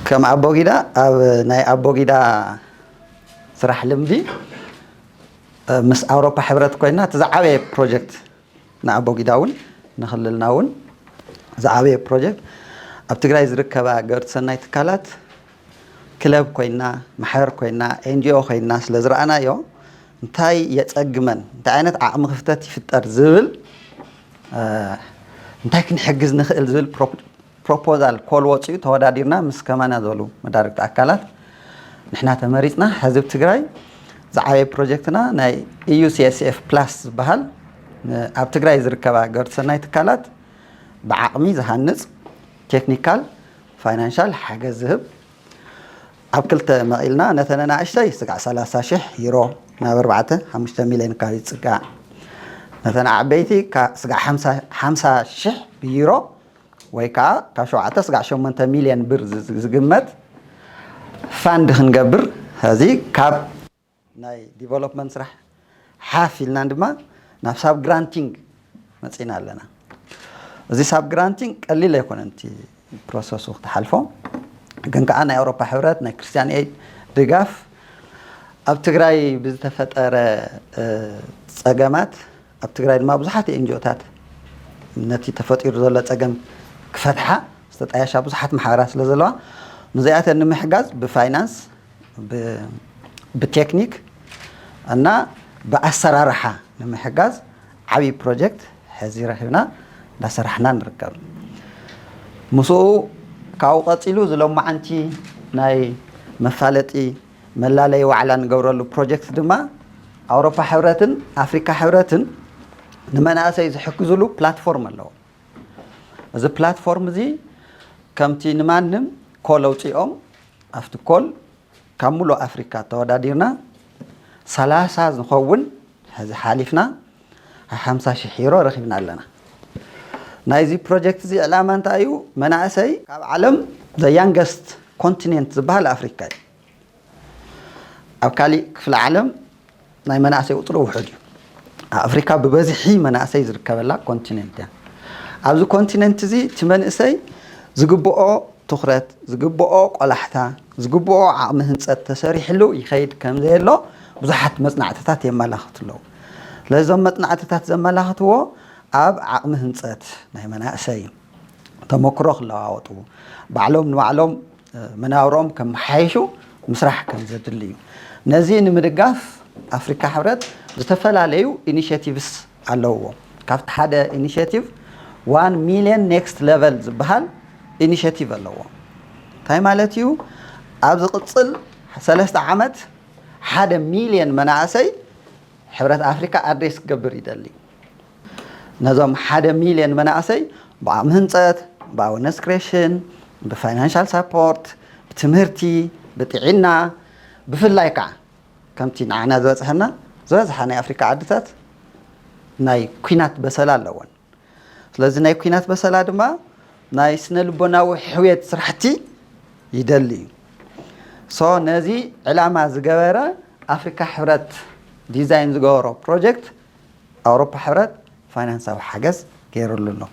ከም ኣቦጊዳ ኣብ ናይ ኣቦጊዳ ስራሕ ልምዲ ምስ ኣውሮፓ ሕብረት ኮይና እቲ ዝዓበየ ፕሮጀክት ንኣቦጊዳ እውን ንክልልና እውን ዝዓበየ ፕሮጀክት ኣብ ትግራይ ዝርከባ ገበርቲ ሰናይ ትካላት ክለብ ኮይና ማሕበር ኮይና ኤንጂኦ ኮይና ስለ ዝረኣናዮ እንታይ የፀግመን እንታይ ዓይነት ዓቕሚ ክፍተት ይፍጠር ዝብል እንታይ ክንሕግዝ ንኽእል ዝብል ፕሮፖዛል ኮል ወፂኡ ተወዳዲርና ምስ ከማና ዘሉ መዳርግቲ ኣካላት ንሕና ተመሪፅና ሕዝብ ትግራይ ዝዓበየ ፕሮጀክትና ናይ ኢዩ ሲኤስኤፍ ፕላስ ዝበሃል ኣብ ትግራይ ዝርከባ ገበርቲ ሰናይ ትካላት ብዓቕሚ ዝሃንፅ ቴክኒካል ፋይናንሻል ሓገዝ ዝህብ ኣብ ክልተ መቒልና ነተን ኣናእሽተይ ስጋዕ ሰላሳ ሽሕ ዩሮ ናብ ኣርባዕተ ሓሙሽተ ሚልዮን ካብ ይፅጋዕ ነተን ዓበይቲ ስጋዕ ሓምሳ ሽሕ ብዩሮ ወይ ከዓ ካብ ሸውዓተ ስጋዕ ሸሞንተ ሚልዮን ብር ዝግመት ፋንድ ክንገብር እዚ ካብ ናይ ዲቨሎፕመንት ስራሕ ሓፍ ኢልናን ድማ ናብ ሳብ ግራንቲንግ መፂና ኣለና። እዚ ሳብ ግራንቲንግ ቀሊል ኣይኮነን እቲ ፕሮሰሱ ክትሓልፎ ግን ከዓ ናይ ኣውሮፓ ሕብረት ናይ ክርስቲያን ኤድ ድጋፍ ኣብ ትግራይ ብዝተፈጠረ ፀገማት ኣብ ትግራይ ድማ ብዙሓት ኤንጂኦታት ነቲ ተፈጢሩ ዘሎ ፀገም ክፈትሓ ዝተጣየሻ ብዙሓት ማሕበራት ስለ ዘለዋ ንዚኣተን ንምሕጋዝ ብፋይናንስ ብቴክኒክ እና ብኣሰራርሓ ንምሕጋዝ ዓብዪ ፕሮጀክት ሕዚ ረኺብና እንዳሰራሕና ንርከብ። ምስኡ ካብኡ ቀፂሉ ዝሎማዓንቲ ናይ መፋለጢ መላለይ ዋዕላ ንገብረሉ ፕሮጀክት ድማ ኣውሮፓ ሕብረትን ኣፍሪካ ሕብረትን ንመናእሰይ ዝሕግዝሉ ፕላትፎርም ኣለዎ። እዚ ፕላትፎርም እዚ ከምቲ ንማንም ኮል ኣውፂኦም ኣብቲ ኮል ካብ ሙሉእ ኣፍሪካ ተወዳዲርና ሰላሳ ዝኸውን ሕዚ ሓሊፍና ሓምሳ ሽሕ ዩሮ ረኺብና ኣለና። ናይዚ ፕሮጀክት እዚ ዕላማ እንታይ እዩ? መናእሰይ ካብ ዓለም ዘ ያንገስት ኮንቲኔንት ዝበሃል ኣፍሪካ እዩ። ኣብ ካሊእ ክፍለ ዓለም ናይ መናእሰይ ቁፅሪ ውሑድ እዩ። ኣብ ኣፍሪካ ብበዝሒ መናእሰይ ዝርከበላ ኮንቲኔንት እያ። ኣብዚ ኮንቲኔንት እዚ እቲ መንእሰይ ዝግብኦ ትኹረት፣ ዝግብኦ ቆላሕታ፣ ዝግብኦ ዓቕሚ ህንፀት ተሰሪሕሉ ይኸይድ ከም ዘየሎ ብዙሓት መፅናዕትታት የመላኽቱ ኣለዉ። ስለዚ እዞም መፅናዕትታት ዘመላኽትዎ ኣብ ዓቕሚ ህንፀት ናይ መናእሰይ ተመክሮ ክለዋወጡ፣ ባዕሎም ንባዕሎም መናብሮም ከመሓይሹ ምስራሕ ከም ዘድሊ እዩ። ነዚ ንምድጋፍ ኣፍሪካ ሕብረት ዝተፈላለዩ ኢኒሽቲቭስ ኣለውዎ። ካብቲ ሓደ ኢኒሽቲቭ ዋን ሚልዮን ኔክስት ሌቨል ዝበሃል ኢኒሽቲቭ ኣለዎ። እንታይ ማለት እዩ? ኣብ ዝቕፅል ሰለስተ ዓመት ሓደ ሚልዮን መናእሰይ ሕብረት ኣፍሪካ ኣድሬስ ክገብር ይደሊ። ነዞም ሓደ ሚልዮን መናእሰይ ብዓቕሚ ህንፀት፣ ብኣወርነስ ክሬሽን፣ ብፋይናንሻል ሳፖርት፣ ብትምህርቲ፣ ብጥዕና፣ ብፍላይ ከዓ ከምቲ ንዓና ዝበፅሐና ዝበዝሓ ናይ ኣፍሪካ ዓድታት ናይ ኩናት በሰላ ኣለወን። ስለዚ ናይ ኩናት በሰላ ድማ ናይ ስነ ልቦናዊ ሕውየት ስራሕቲ ይደሊ እዩ። ሶ ነዚ ዕላማ ዝገበረ ኣፍሪካ ሕብረት ዲዛይን ዝገበሮ ፕሮጀክት ኣውሮፓ ሕብረት ፋይናንሳዊ ሓገዝ ገይሩሉ ኣሎ።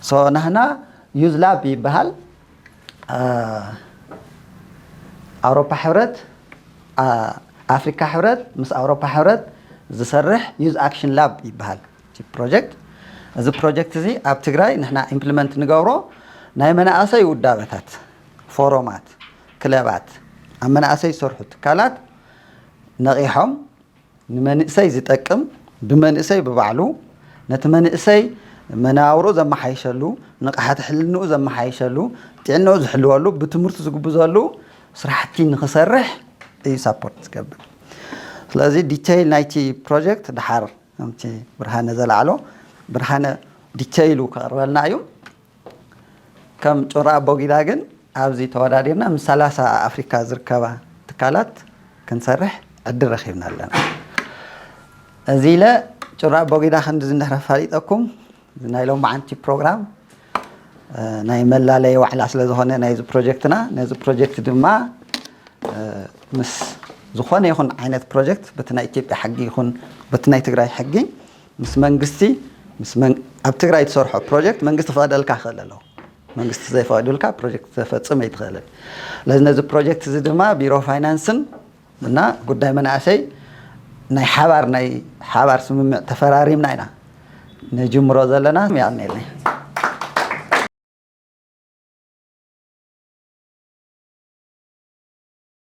ሶ ናህና ዩዝ ላብ ይበሃል። ኣውሮፓ ሕብረት ኣፍሪካ ሕብረት ምስ ኣውሮፓ ሕብረት ዝሰርሕ ዩዝ ኣክሽን ላብ ይበሃል። እቲ ፕሮጀክት እዚ ፕሮጀክት እዚ ኣብ ትግራይ ንሕና ኢምፕሊመንት ንገብሮ ናይ መናእሰይ ውዳበታት፣ ፎሮማት፣ ክለባት፣ ኣብ መናእሰይ ዝሰርሑ ትካላት ነቒሖም ንመንእሰይ ዝጠቅም ብመንእሰይ ብባዕሉ ነቲ መንእሰይ መናብሮ ዘመሓይሸሉ፣ ንቕሓት ሕልንኡ ዘመሓይሸሉ፣ ጥዕንኡ ዝሕልወሉ፣ ብትምህርቱ ዝግብዘሉ ስራሕቲ ንክሰርሕ እዩ ሳፖርት ዝገብር። ስለዚ ዲቴይል ናይቲ ፕሮጀክት ድሓር ከምቲ ብርሃነ ዘላዕሎ ብርሃነ ዲቴይሉ ከቕርበልና እዩ። ከም ጩራ ኣቦጊዳ ግን ኣብዚ ተወዳዲርና ምስ ሰላሳ ኣፍሪካ ዝርከባ ትካላት ክንሰርሕ ዕድል ረኺብና ኣለና። እዚ ኢለ ጩራ ኣቦጊዳ ክንዲ ዝንድሕረ ፋሊጠኩም ናይ ሎማዓንቲ ፕሮግራም ናይ መላለይ ዋዕላ ስለ ዝኾነ ናይዚ ፕሮጀክትና ነዚ ፕሮጀክት ድማ ምስ ዝኾነ ይኹን ዓይነት ፕሮጀክት በቲ ናይ ኢትዮጵያ ሕጊ ይኹን በቲ ናይ ትግራይ ሕጊ ምስ መንግስቲ ኣብ ትግራይ ትሰርሖ ፕሮጀክት መንግስቲ ክፈቅደልካ ክእል ኣለዎ። መንግስቲ ዘይፈቅዱልካ ፕሮጀክት ተፈጽም ኣይትኽእልን። ስለዚ ነዚ ፕሮጀክት እዚ ድማ ቢሮ ፋይናንስን እና ጉዳይ መናእሰይ ናይ ሓባር ናይ ሓባር ስምምዕ ተፈራሪምና ኢና ንጅምሮ ዘለና። ያኔ